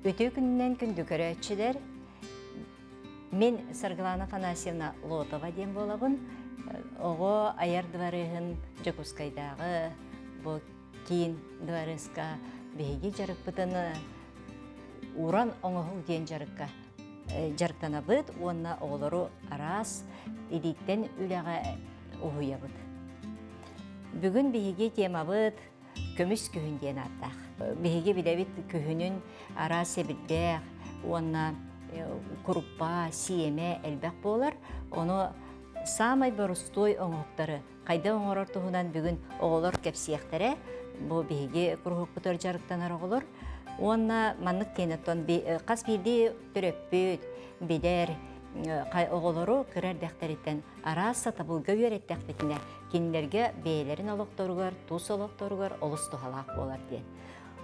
Үтүө күнүнэн күндү көрөөччүлэр! Мин Саргылана Афанасьевна Лотова диэн буолабын. Оҕо айар дыбарыаһын Дьокуускайдааҕы бу киин дыбарыаска биһиги дьарыкпытын уран оҥоһук диэн дьарыкка дьарыктанабыт уонна оҕолору араас илииттэн үлэҕэ уһуйабыт. Бүгүн биһиги темабыт көмүс күһүн диэн ааттаах. Биһиги билэбит күһүнүн араас сэбирдээх уонна куруппа, сиэмэ элбэх буолар. Ону саамай борустуой оҥоһуктары хайдах оҥорор туһунан бүгүн оҕолор кэпсиэхтэрэ. Бу биһиги куруһукпутугар дьарыктанар оҕолор. Уонна маннык диэн хас биирдии төрөппүт, билэр оҕолору кыра эрдэхтэриттэн араас сатабылга үөрэттэхпитинэ, кинилэргэ бэйэлэрин олохторугар, тус олохторугар олус туһалаах буолар диэн.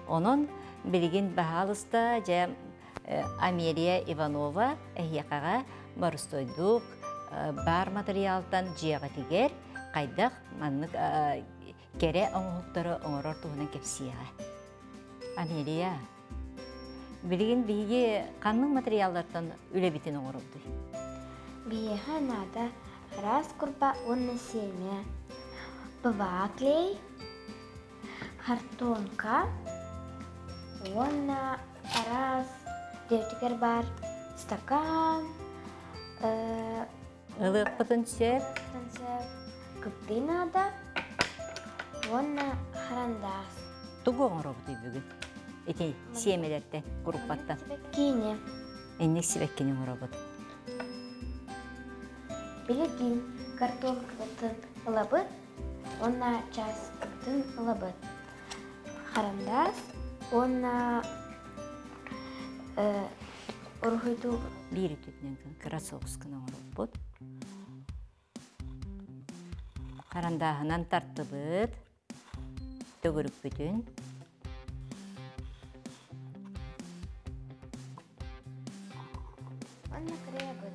Онон билигин баһаалыста дьэ Амелия Иванова эһиэхэҕэ боростуойдук баар матырыйаалтан дьиэҕитигэр хайдах маннык кэрэ оҥоһуктары оҥорор туһунан кэпсиэҕэ. Амелия, билигин биһиги ханнык матырыйааллартан үлэбитин оҥоробутуй? Биһиэхэ наада араас курба уонна сиэмэ, ПВА клей, Хартуонка уонна араас дьиэтигэр баар стакан, Ылыахпытын сөп. сөп, кыптый наада уонна харандаас. Тугу оҥоробутуй бүгүн? Ити сиэмэлэртэн, куруппаттан. Сибэккини. Инник сибэккини оҥоробут. Билигин картонкабытын ылабыт уонна чааскыбытын ылабыт. Харандаас уонна уруһуйдуу Биир өттүтүнэн кыра соус гына оҥоробут. Харандааһынан тартыбыт. Төгүрүкпүтүн. Уонна кырыйабыт.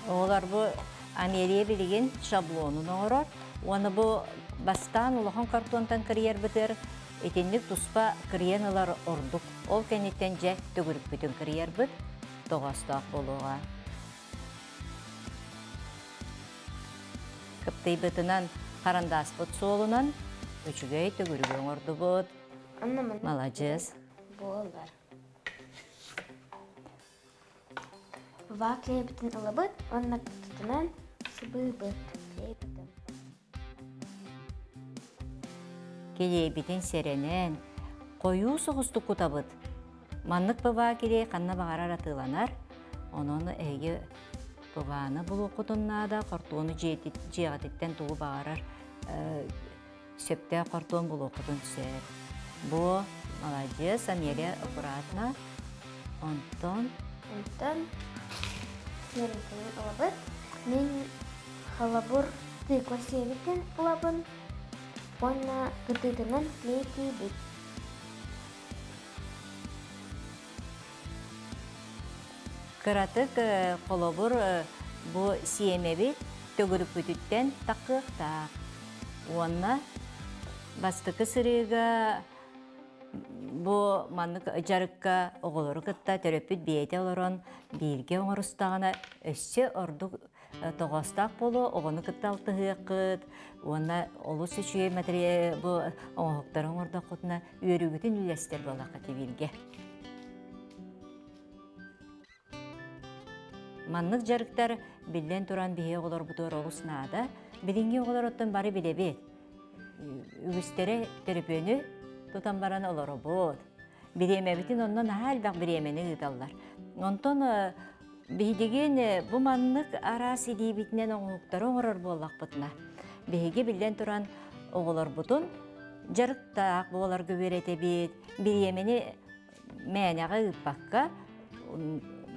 Оҕолор бу Амелия билигин шаблонун оҥорор уонна бу бастаан улахан картонтан кырыйарбытыгар итинник туспа кырыйан ылар ордук. Ол кэнниттэн дьэ төгүрүкпүтүн кырыйарбыт тоҕоостоох буолуоҕа. Кыптыйбытынан харандааспыт суолунан үчүгэй төгүрүгү оҥордубут. Маладьыас. Буолар. Ваклейбытын ылабыт уонна тутунан сыбыыбыт. Килиэйбитин сэрэнэн, хойуу соҕустук кутабыт. Маннык быбаа килиэй ханна баҕарар атыыланар. Онон эһиги быбааны булуоххутун наада, хортуону дьиэҕититтэн тугу баҕарар сөптөөх хортуон булуоххутун сөп. Бу маладьыас, Амелия аккуратно. Онтон Онтон сиэрбитин ылабыт. Мин холобур тыква сиэбитин ылабын уонна кытыытынан клейтиибит. Кыратык холобур бу сиэмэбит төгүрүкпүтүттэн такыахтаах. Уонна бастакы сырыыга бу маннык дьарыкка оҕолору кытта төрөппүт бэйэтэ олорон бииргэ оҥорустаҕына өссө ордук тоҕоостоох буолуо, оҕону кытта алтыһыаххыт уонна олус үчүгэй материал бу оҥоһуктары оҥордоххутуна үөрүүгүтүн үллэстэр буоллаххыт бииргэ. Маннык дьарыктар биллэн туран биһиги оҕолорбутугар олус наада. Билиҥҥи оҕолор оттон бары билэбит. Үгүстэрэ төлөпүөнү тутан баран олоробут. Бириэмэбитин онно наһаа элбэх бириэмэни ыыталлар. Онтон биһигин бу маннык араас илиибитинэн оҥоһуктары оҥорор буоллахпытына, биһиги биллэн туран оҕолорбутун дьарыктаах буоларга үөрэтэбит, бириэмэни мээнэҕэ ыыппакка,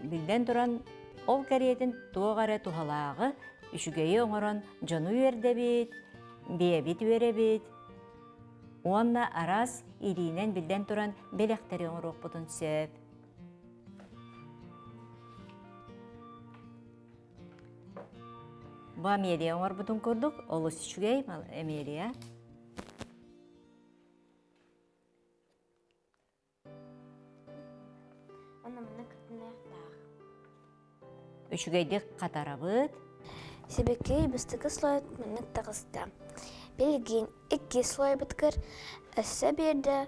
биллэн туран, ол кэриэтин туох эрэ туһалааҕы, үчүгэйи оҥорон дьону үөрдэбит, бэйэбит үөрэбит. Уонна араас илиинэн биллэн туран бэлэхтэри оҥоруохпутун сөп. Бу Амелия оҥорбутун курдук олус үчүгэй Амелия. Онно манна кытыныахтаах. Үчүгэйдик хатарабыт. Сибэкки бастакы слой маннык таҕыста. Билигин икки слойбытыгар өссө биирдэ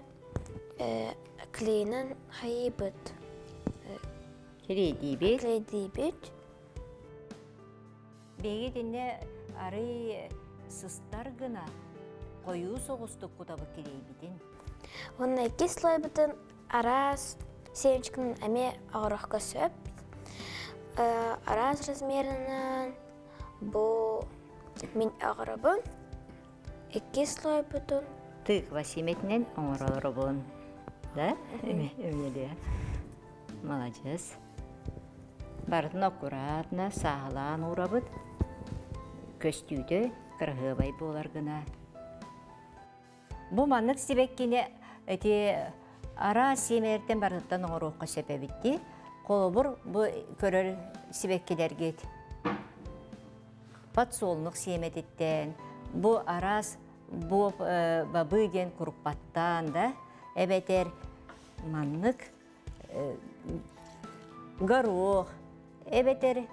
клейынан хайыыбыт. Клейдиибит. Клейдиибит. Биһиги итиннэ арый сыстар гына хойуу соҕустук кутабыт килиэйбитин. Уонна иккис слойбутун араас семечканан эмиэ оҥоруохха сөп. Араас размерынан бу мин оҥоробун. Иккис слойбутун Тыква сиэмэтинэн оҥоролоробун. Да? Эмиэ Маладьыас. Барытын аккуратно сааһылаан уурабыт. Көстүүтэ кыраһыабай буолар гына. Бу маннык сибэккини ити араас сиэмэлэртэн барытыттан оҥоруохха сөп эбит дии. Холобур, бу көрөр сибэккилэргит подсолнух сиэмэтиттэн, бу араас боб бабы диэн куруппаттаан да, эбэтэр маннык горох, эбэтэр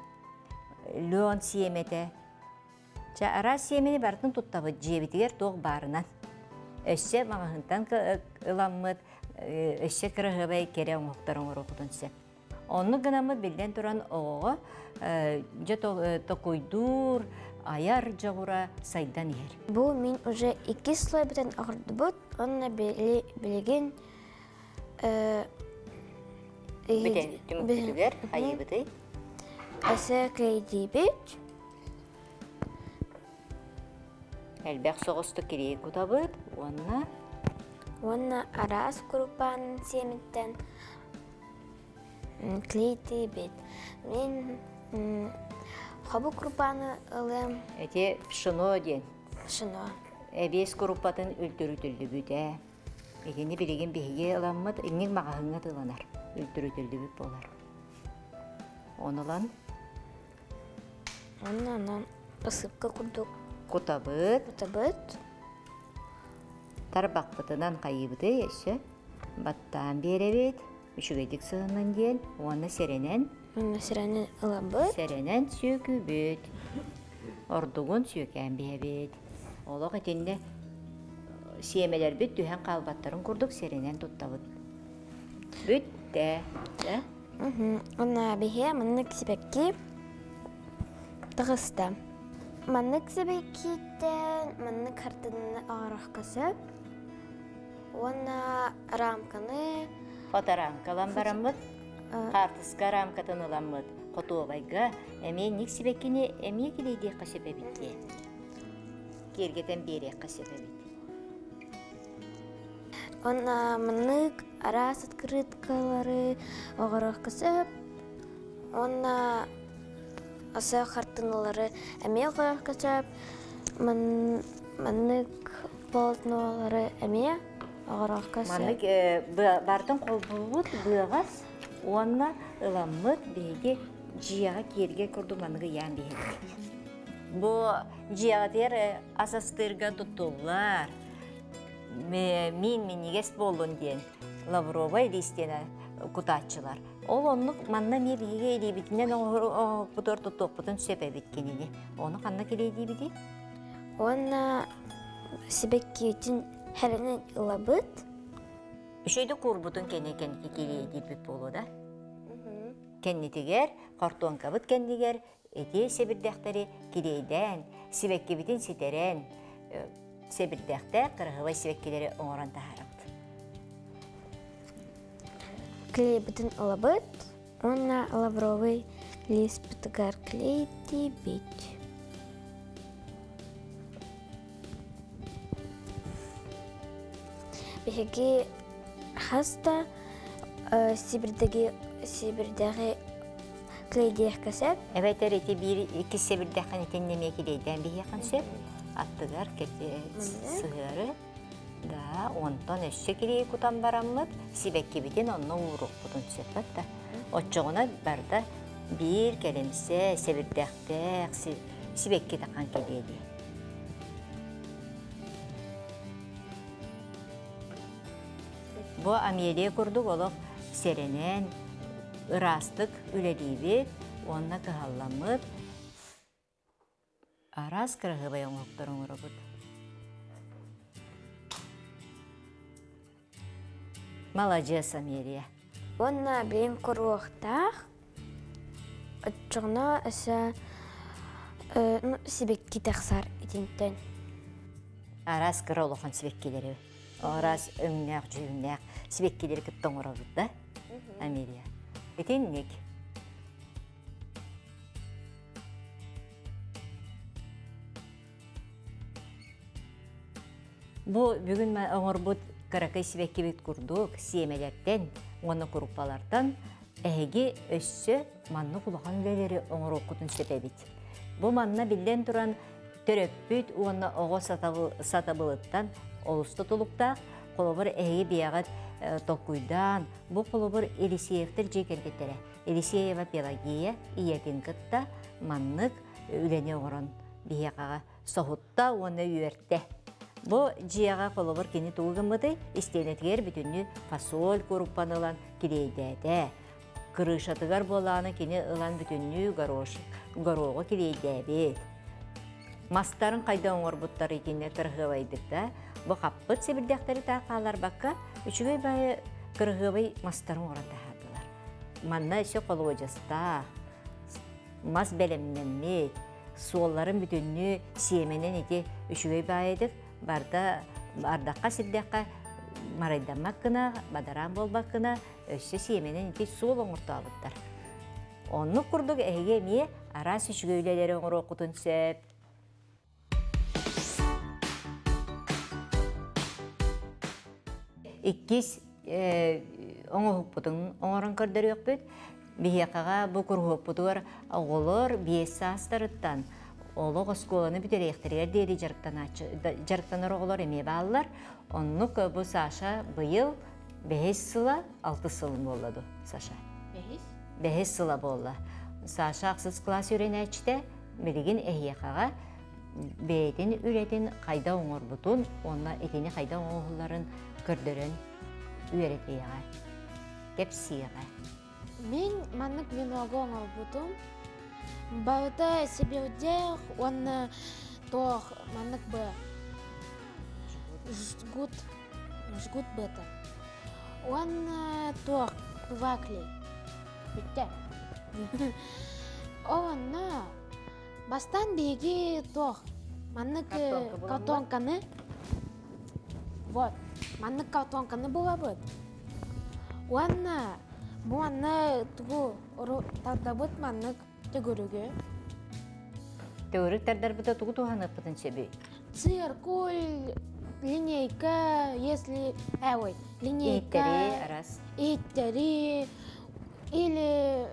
лен сиэмэтэ. Чэ, араас сиэмэни барытын туттабыт дьиэбитигэр туох баарынан. Өссө маҕаһыынтан ыламмыт, өссө кыраһыабай кэрэ оҥоһуктар оҥоруохпутун сөп. Оннук гынаммыт биллэн туран оҕоҕо дьэ токуйдуур, айар дьоҕура сайдан иһэр. Бу мин уже иккис слойбутун оҕордубут уонна билигин Бүтэн түмүктүүтүгэр хайыыбытый? Өсө клейдиибит. Элбэх соҕустук кириэй кутабыт уонна Уонна араас курупаанын сиэмиттэн клейдиибит. Мин хобу курупааны ылыам. Эти пшено диэн. Пшено. Эбиэс куруппатын үлтүрүтүллүбүт ээ. Итини билигин биһиги ыламмыт инник маҕаһыыҥҥа тыланар, үлтүрүтүллүбүт буолар. Ону ылан Онно онон посыпка курдук кутабыт. Кутабыт. Тарбахпытынан хайыыбытый өссө баттаан биэрэбит. Үчүгэйдик сыһыннын диэн уонна сэрэнэн Уонна сэрэнэн ылабыт. Сэрэнэн сүөкүүбүт. Ордугун сүөкээн биһэбит. Олох итиннэ сиэмэлэрбит түһэн хаалбаттарын курдук сэрэнэн туттабыт. Бүттэ. Да? Уонна биһиэ маннык сибэкки таҕыста. Маннык сибэккиттэн маннык хартыынаны оҥоруохха сөп. Уонна рамканы Фоторамкалан бараммыт, хаартыска рамкатын ыламмыт, хотуобайга эмиэ ник сибэккини эмиэ килийдиэххэ сөп эбит диэн. Киэргэтэн биэриэххэ сөп эбит. Уонна маннык араас открыткалары оҕоруохха сөп. Уонна аса хартыыналары эмиэ оҕоруохха сөп. Маннык полотнолары эмиэ оҕоруохха сөп. Маннык бартын холбуубут быаҕас уонна ыламмыт биһиги дьиэҕэ киэргэ курдук маннык ыйаан биһиги. Бу дьиэҕитигэр ас астыырга туттуллар. Миин минньигэс буоллун диэн лавровай лиистиэнэ кутааччылар. Ол оннук манна эмиэ биһиги илиибитинэн оҥоһукпутугар туттуохпутун сөп эбит кинини. Ону ханна килиэйдиибитий? Уонна сибэккиитин хэрэнэн ылабыт. Үчүгэйдик куурбутун кэнники килиэйдиирбит буолуо да? Кэннитигэр, хортуоҥкабыт кэннигэр ити сэбирдэхтэри килиэйдээн, сибэккибитин ситэрэн, сэбирдэхтээх кыраһыабай сибэккилэри оҥорон таһаарабыт. Клейбитин ылабыт уонна лавровый лиспитигэр клейтибит. Биһиги хас да Сибирдеги Сибирдээҕи клейдиэххэ сөп. Эбэтэр ити биир иккис сэбирдэххин итиннэ эмиэ килиэйдээн биһиэххин сөп. Аттыгар сыһыары. Да, онтон өссө килиэй кутан бараммыт, сибэккибитин онно ууруохпутун сөп да. Оччоҕуна барда биир кэлимсэ, сэбирдэхтээх сибэкки тахан кэлиэ дии. Бу Амелия курдук олох сэрэнэн, ыраастык үлэлиибит уонна кыһалламмыт араас кыраһыабай оҥоһуктары оҥоробут. Маладьыас, Амелия. Уонна бэйэм куруохтаах оччоҕуна өссө сибэкки тахсар итинтэн. Араас кыра улахан сибэккилэри, араас өҥнөөх, дьүһүннээх сибэккилэри кытта оҥоробут да, Амелия? Итинник. Бу бүгүн оҥорбут кыракый сибэккибит курдук сиэмэлэртэн уонна куруппалартан эһиги өссө маннык улахан үлэлэри оҥоруоххутун сөп эбит. Бу манна биллэн туран төрөппүт уонна оҕо сатабылыттан олус тутулуктаах. Холобур, эһиги биэҕит толкуйдаан, бу холобур Елисеевтэр дьиэ кэргэттэрэ Елисеева Пелагея ийэтин кытта маннык үлэни оҥорон биһиэхэҕэ соһутта уонна үөртэ. Бу дьиэҕэ холобур кини тугу гыммытый? Истиэнэтигэр бүтүннүү фасоль куруппаны ылан килиэйдээтэ. Крышатыгар буолааны кини ылан бүтүннүү горош, гороҕу килиэйдээбит. Мастарын хайда оҥорбуттар итиннэ кырыһыабайдык да, бу хаппыт сэбирдэхтэри таах хаалларбакка, үчүгэй баайы кырыһыабай мастарын оҥорон таһаардылар. Манна өссө холуодьастаах, мас бэлэмнэммит, суолларын бүтүннүү сиэмэнэн ити үчүгэй баайыдык барда ардахха сирдэххэ марайдаммат гына, бадараан буолбат гына өссө сиэмэнэн ити суол оҥортообуттар. Оннук курдук эһиги эмиэ араас үчүгэй үлэлэри оҥоруоххутун сөп. Иккис оҥоһукпутун оҥорон көрдөрүөхпүт. Биһиэхэҕэ бу куруһуокпутугар оҕолор 5 саастарыттан олох оскуоланы бүтэриэхтэригэр диэри дьарыктанар оҕолор эмиэ бааллар. Оннук бу Саша быйыл бэһис сыла, алтыс сылын буолла ду, Саша? Бэһис. Бэһис сыла буолла. Саша ахсыс класс үөрэнээччитэ билигин эһиэхэҕэ бэйэтин үлэтин хайда оҥорбутун уонна итини хайда оҥоһулларын көрдөрөн үөрэтиэҕэ, кэпсиэҕэ. Мин маннык веногу оҥорбутум. Барыта сибирдээх уонна туох маннык бы жгут жгут быта. Уонна туох ваклей. Бүттэ. Онно Бастаан биһиги туох маннык картонканы вот маннык картонканы булабыт уонна бу манна тугу тардабыт маннык төгүрүгү. Төгүрүк тардарбыта тугу туһаныахпытын сөбүй? Циркуль, линейка, если ой, линейка, иһиттэри, арас. Иһиттэри или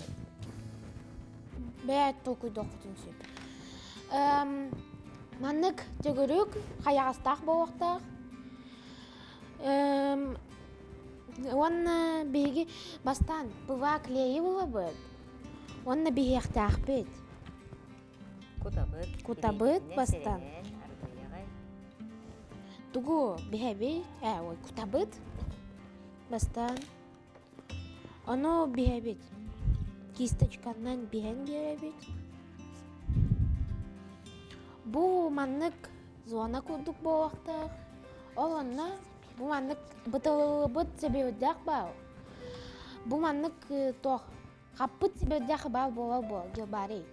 Бэйэ толкуйдуоххутун сөп. Маннык төгүрүк хайаҕастаах буолуохтаах. Уонна биһиги бастаан ПВА клейи булабыт. Уонна биһиэхтээхпит. Кутабыт. Кутабыт бастаан. Тугу биһэбит? Ой, кутабыт. Бастаан. Ону биһэбит, кисточканан биһэн биэрэбит. Бу маннык зона курдук буолуохтаах. Ол онно бу маннык бытылыбыт сэбиэрдээх баар. Бу маннык туох хаппыт сэбиэрдээх баар буолар буол гербарий.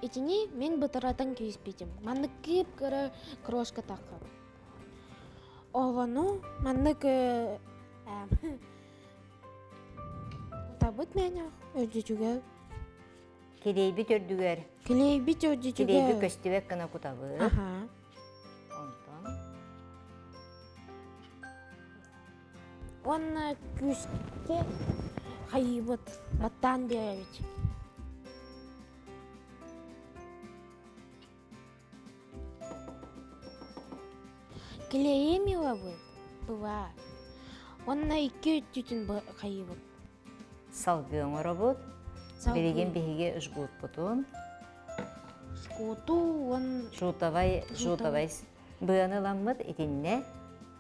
Итини мин бытыратан кииспитим. Маннык кыып-кыра крошка таххып. Оҕону маннык Табыт мээнэх үрдүтүгэр. Килиэйбит үрдүгэр. Килиэйбит үрдүтүгэр. Килиэйби көстүбэт гына кутабыт. Аха. Онтон. Уонна күүскэ хайыыбыт, баттаан биэрэбит. Клейим ылабыт. Быва. Онна икки өттүтүн хайыбыт. Салгыы оҥоробут. Билигин биһиги жгутпутун. Жгуту он Жутовай, жутовай быаны ыламмыт итиннэ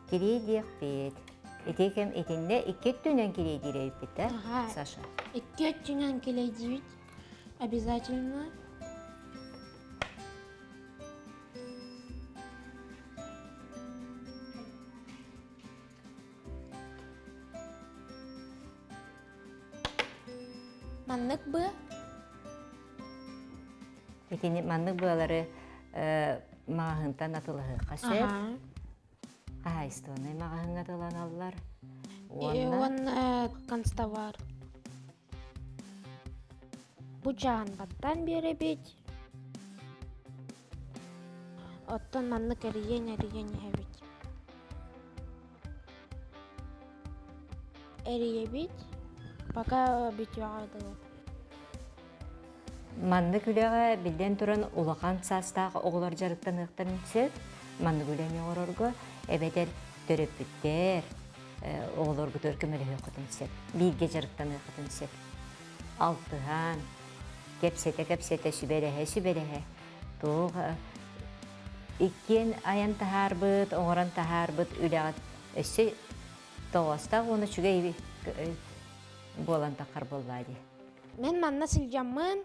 килиэйдиэхпит. Ити кэм итиннэ икки өттүнэн килиэйдиир эбиппит, да, Саша? Икки өттүнэн килиэйдиибит. Обязательно. Маннык быа. Итини маннык быалары маҕаһыынтан атылаһыахха сөп. Хаһаайыстыбаннай маҕаһыыҥҥа атыланаллар. Уонна канцтовар. Бу чаан баттаан биэрэбит. Оттон маннык эрийэн-эрийэн иһэбит. Эрийэбит, пока бүтүөҕэ дылы. Маннык үлэҕэ биллэн туран улахан саастаах оҕолор дьарыктаныахтарын сөп. Маннык үлэни оҥорорго эбэтэр төрөппүттэр оҕолоргутугар көмөлөһүөххүтүн сөп. Бииргэ дьарыктаныаххытын сөп. Алтыһан, кэпсэтэ-кэпсэтэ, сүбэлэһэ-сүбэлэһэ туох иккиэн айан таһаарбыт, оҥорон таһаарбыт үлэҕит өссө тоҕоостоох уонна үчүгэй буолан таххар буоллаа дии. Мен манна сылдьаммын,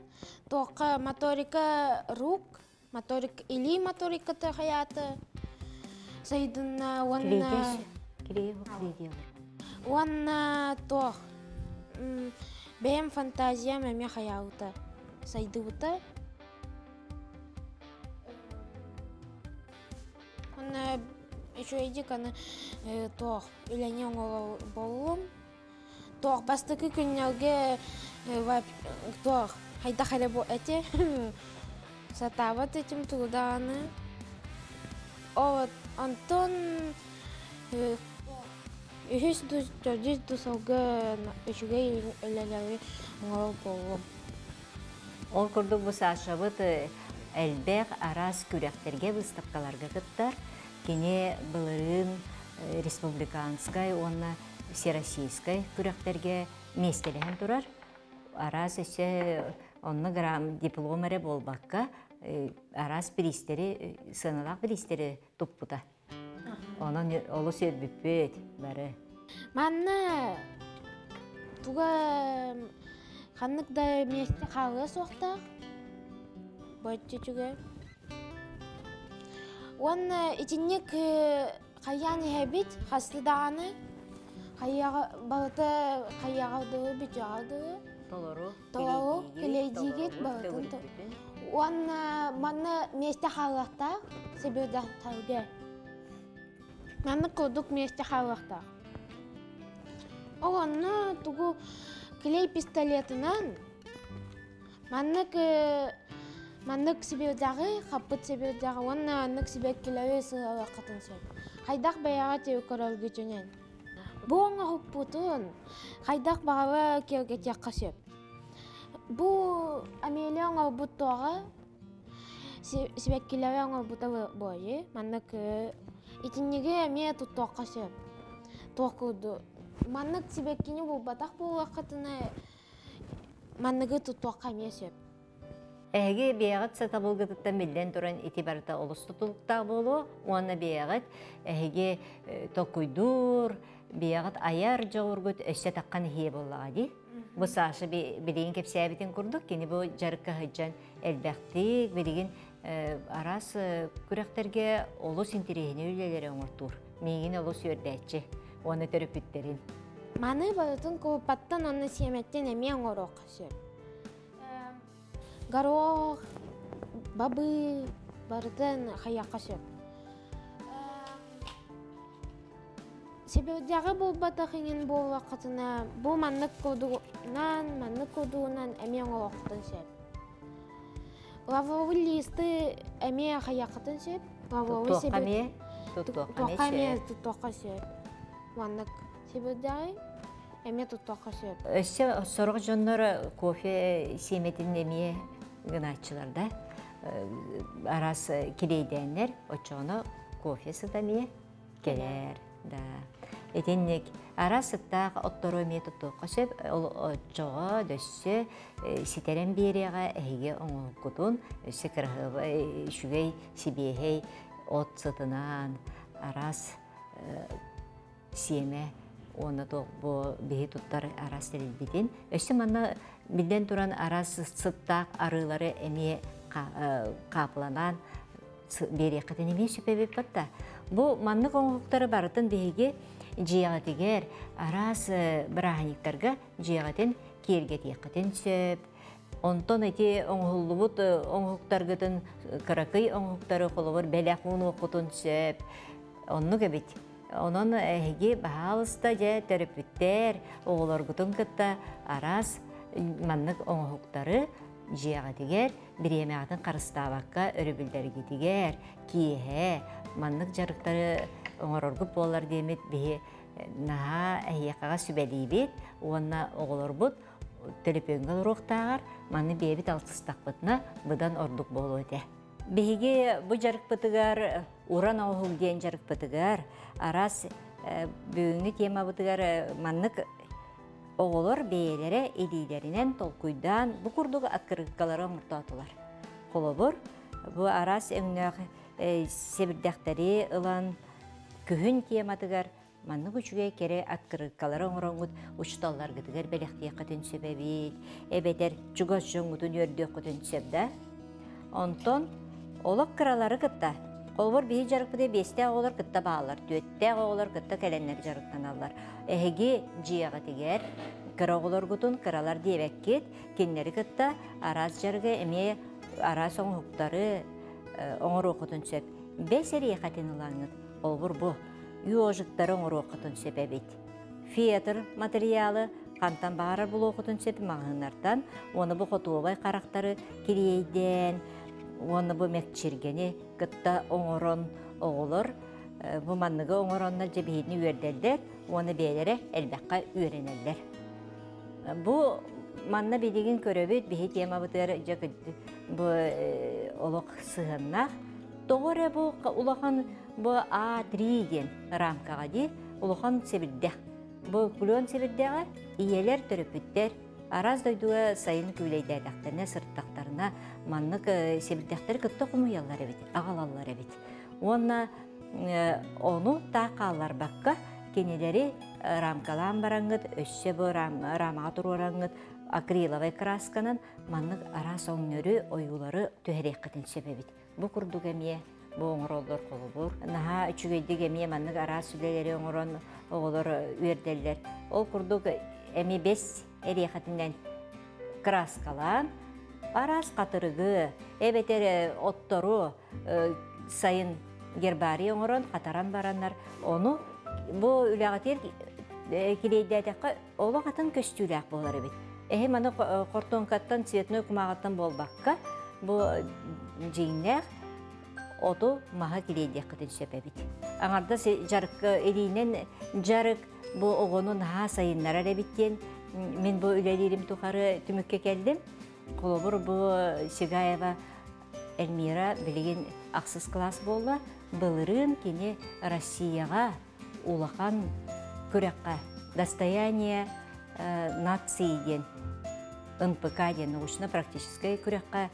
туохха моторика рук, моторик илии моториката хайааты сайдынна уонна уонна туох бэйэм фантазиям эмиэ хайаабыта сайдыбыта. Уонна үчүгэйдик аны туох үлэни оҥоро буоллум. Туох бастакы күннэргэ туох хайдах эрэ бу эти сатаабат этим тугу даҕаны. От онтон үһүс ду төрдүс ду сылга үчүгэй үлэлэри оҥорор буоллум. Ол курдук бу Сашабыт элбэх араас күрэхтэргэ, выставкаларга кыттар. Кини былырыын республиканскай уонна всероссийскай күрэхтэргэ миэстэлэһэн турар. Араас өссө онно грам диплом эрэ буолбакка, араас бириистэри, сыаналаах бириистэри туппута. Онон олус үөрбүппүт бары. Манна туга ханнык да миэстэ хаалыа суохтаах. Боччу үчүгэй. Уонна итинник хайаан иһэбит, хаста даҕаны хайыаҕа балыта хайыаҕа дылы бүтүөҕэ дылы. Толору. Толору килэйдиигит балытын. Уонна манна миэстэ хаалыахтаах, себүрдэхтэргэ. Маннык курдук миэстэ хаалыахтаах. Ол онно тугу клей пистолетынан маннык маннык сибирдэҕи, хаппыт сибирдэҕи уонна маннык сибэккилэри сыһыарыаххытын сөп. Хайдах бэйэҕэ көрөргүтүнэн. Бу оҥоһукпутун хайдах баҕара киэргэтиэххэ сөп. Бу Амелия оҥорбут туоҕа сибэккилэри оҥорбута буолуо. Маннык итинниги эмиэ туттуохха сөп. Туох курдук маннык сибэккини булбатах буоллаххытына манныгы туттуохха эмиэ сөп. Эһиги бэйэҕит сатабылгытыттан биллэн туран ити барыта олус тутулуктаах буолуо уонна бэйэҕит эһиги толкуйдуур, бэйэҕит айар дьоҕургут өссө таххан иһиэ буоллаҕа дии. Бу Саша билигин кэпсээбитин курдук кини бу дьарыкка сылдьан элбэхтик билигин араас күрэхтэргэ олус интэриэһинэй үлэлэри оҥортуур. Миигин олус үөрдээччи уонна төрөппүттэрин. Маны барытын кууппаттан уонна сиэмэттэн эмиэ оҥоруохха сөп. Горох, бабы барытын хайыахха сөп. Себердяҕы булбатах иҥин буоллаххытына, бу маннык курдугунан, маннык курдугунан эмиэ оҥоруоххутун сөп. Лавровый листы эмиэ хайыаххытын сөп. Лавровый себер... Туттуохха эмиэ туттуохха сөп. Маннык себердяҕы эмиэ туттуохха сөп. Өссө сорох дьоннор кофе сиэмэтин эмиэ гынааччылар да. Араас килиэйдээннэр, оччоҕуна кофе сыта эмиэ кэлэр. Да. Итинник араас сыттаах оттору эмиэ туттуохха сөп. Ол оччоҕо дөссө ситэрэн биэриэҕэ эһиги оҥоһуккутун өссө кыраһыабай үчүгэй сибиэһэй от сытынан араас сиэмэ уонна туох бу биһи туттар араас тэрилбитин. Өссө манна биллэн туран араас сыттаах арыылары эмиэ хаапыланан биэриэххитин эмиэ сөп эбит да. Бу маннык оҥоһуктары барытын биһиги дьиэҕитигэр араас бырааһынньыктарга дьиэҕитин киэргэтиэххитин сөп. Онтон ити оҥоһуллубут оҥоһуктаргытын кыракый оҥоһуктары холобур бэлэх уунуоххутун сөп. Оннук эбит. Онон эһиги баһаалыста дьэ төрөппүттэр оҕолоргутун кытта араас маннык оҥоһуктары дьиэҕитигэр бириэмэҕитин харыстаабакка өрөбүллэргитигэр киэһэ маннык дьарыктары оҥороргут буолар диэмит биһи наһаа эһиэхэҕэ сүбэлиибит уонна оҕолорбут төлөпүөҥҥэ олоруохтааҕар маны бэйэбит алтыстахпытына быдан ордук буолуо этэ. Биһиги бу дьарыкпытыгар уран оҥоһук диэн дьарыкпытыгар араас бүгүҥҥү темабытыгар маннык оҕолор бэйэлэрэ илиилэринэн толкуйдаан бу курдук открыткалары оҥортоотулар. Холобур, бу араас өҥнөөх сэбирдэхтэри ылан күһүн тематыгар маннык үчүгэй кэрэ открыткалары оҥороҥҥут учууталларгытыгар бэлэхтиэххитин сөп эбит, эбэтэр чугас дьоҥҥутун үөрдүөххүтүн сөп да. Онтон олох кыралары кытта, холобур биһи дьарыкпыта биэстээх оҕолор кытта бааллар, түөттээх оҕолор кытта кэлэннэр дьарыктаналлар. Эһиги дьиэҕитигэр кыра оҕолоргутун кыралар диэбэккит, кинилэри кытта араас дьарыгы эмиэ араас оҥоһуктары оҥоруоххутун сөп. Бэс эриэхэтин ылаҥҥыт, холобур бу ёжиктары оҥоруоххутун сөп эбит. Фетр материалы хантан баҕарар булуоххутун сөп маҕаһыыннартан, уонна бу хотуобай харахтары кириэйдээн, уонна бу мэкчиргэни кытта оҥорон оҕолор бу манныгы оҥороннор дьэ биһигини үөрдэллэр уонна бэйэлэрэ элбэххэ үөрэнэллэр. Бу манна билигин көрөбүт биһи темабытыгар дьэ бу олох сыһыаннаах. Тоҕо эрэ бу улахан бу А3 диэн рамкаҕа дии улахан сэбирдэх. Бу клен сэбирдэҕэ ийэлэр төрөппүттэр араас дойдуга сайын күүлэйдээтэхтэринэ, сырыттахтарына маннык сэбирдэхтэри кытта хомуйаллар эбит, аҕалаллар эбит. Уонна ону таах хаалларбакка кинилэри рамкалаан бараҥҥыт, өссө бу рамаҕа туруораҥҥыт акриловай красканан маннык араас өҥнөрү, ойуулары түһэриэххитин сөп эбит. Бу курдук эмиэ бу оҥороллор холобур. Наһаа үчүгэйдик эмиэ маннык араас үлэлэри оҥорон оҕолор үөрдэллэр. Ол курдук эмиэ бэс эриэхэтинэн краскалаан араас хатырыгы эбэтэр оттору сайын гербарий оҥорон хатаран бараннар ону бу үлэҕитигэр килиэйдээтэххэ олох атын көстүүлээх буолар эбит. Эһи маны хортуоҥкаттан цветной кумааҕыттан буолбакка бу дьиҥнээх оту маһы килиэйдиэххитин сөп эбит. Аҥардас дьарыкка илиинэн дьарык бу оҕону наһаа сайыннарар эбит диэн мин бу үлэлиирим тухары түмүккэ кэллим. Холобур бу Сигаева Эльмира билигин ахсыс класс буолла. Былырыын кини Россияҕа улахан күрэххэ «Достояние нации» диэн НПК диэн научно-практическай күрэххэ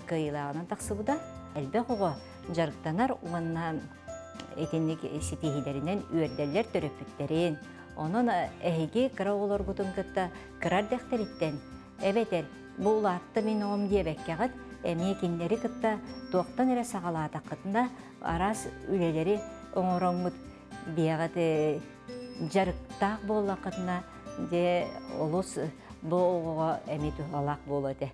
кыайыылааҕынан тахсыбыта. Элбэх оҕо дьарыктанар уонна итинник ситиһиилэринэн үөрдэллэр төрөппүттэрин. Онон эһиги кыра оҕолоргутун кытта кыра эрдэхтэриттэн эбэтэр бу улаатта мин оҕом диэбэккэҕит эмиэ кинилэри кытта туохтан эрэ саҕалаатаххытына араас үлэлэри оҥороҥҥут биэҕит дьарыктаах буоллаххытына дьэ олус бу оҕоҕо эмиэ туһалаах буолуо этэ.